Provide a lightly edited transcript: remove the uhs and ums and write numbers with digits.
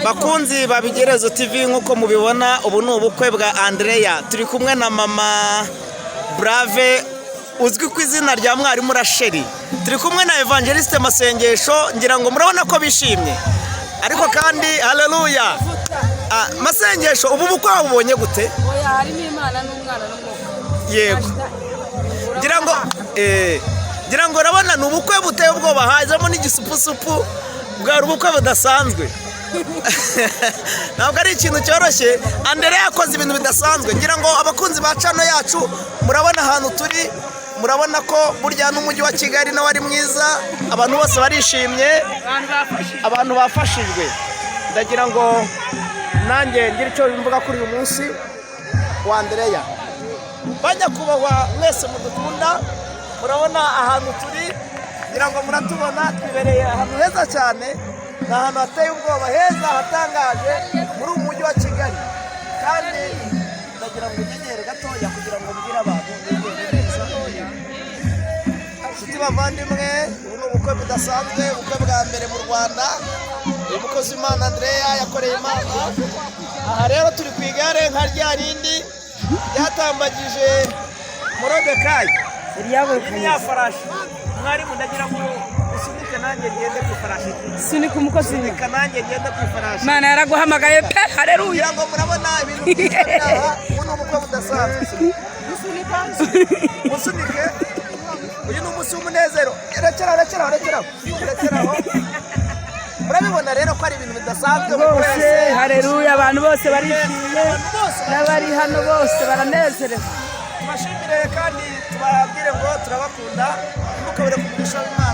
Bakunzi ba Bigerezo TV, nk'uko mubibona, ubu ni ubukwe bwa Andrea. Turi kumwe na Mama Brave uzwi ku izina rya Mwarimu Rasheli, turi kumwe na Evangeliste Masengesho. Ngira ngo murabona ko bishimye, ariko kandi haleluya. Ah, Masengesho, ubu bukwe wabubonye gute? Oya, harimo Imana n'Umwana n'Umwuka. Yego, ngira ngo urabona ni ubukwe buteye ubwoba, hazamo n'igisupusupu. Bwari ubukwe budasanzwe, ntabwo ari ikintu cyoroshye. Andrea yakoze ibintu bidasanzwe. Ngira ngo abakunzi ba channel yacu murabona ahantu turi, murabona ko burya n'umujyi wa Kigali nawe ari mwiza. Abantu bose barishimye, abantu bafashijwe. Ndagira ngo nanjye ngire icyo mvuga kuri uyu munsi wa Andrea. Banyakubahwa mwese mudukunda, murabona ahantu turi, ngira ngo muratubona, twibereye ahantu heza cyane. Ni ahantu hateye ubwoba, heza hatangaje muri uyu mujyi wa Kigali. Kandi ndagira ngo unyegere gatoya kugira ngo mbwire abantu, negere neza. Inshuti bavandimwe, ubu ni ubukwe budasanzwe, ubukwe bwa mbere mu Rwanda. Uyu mukozi w'Imana Andrea yakoreye Imana. Aha rero turi ku igare nka rya rindi ryatambagije Morodekayi. Iyi ni ya farashi. Mwarimu, ndagira ngo usunike nanjye ngende ku ifarashi. Sunika umukozi. Sunika nanjye ngende ku ifarashi. Imana yaraguhamagaye pe, haleluya. Kugira ngo murabona ibintu byiza biri aha. Ubu ni ubukwe budasanzwe. Musunike. Uyu ni umunsi w'umunezero. Rekeraho, rekeraho, rekeraho, rekeraho. Murabibona rero ko ari ibintu bidasanzwe buri Rwose. wese. Haleluya, abantu bose barishimye. Abantu bose. N'abari hano bose baranezerewe. Tubashimire kandi tubabwire ngo turabakunda. Ntimukabure ku mugisha w'Imana.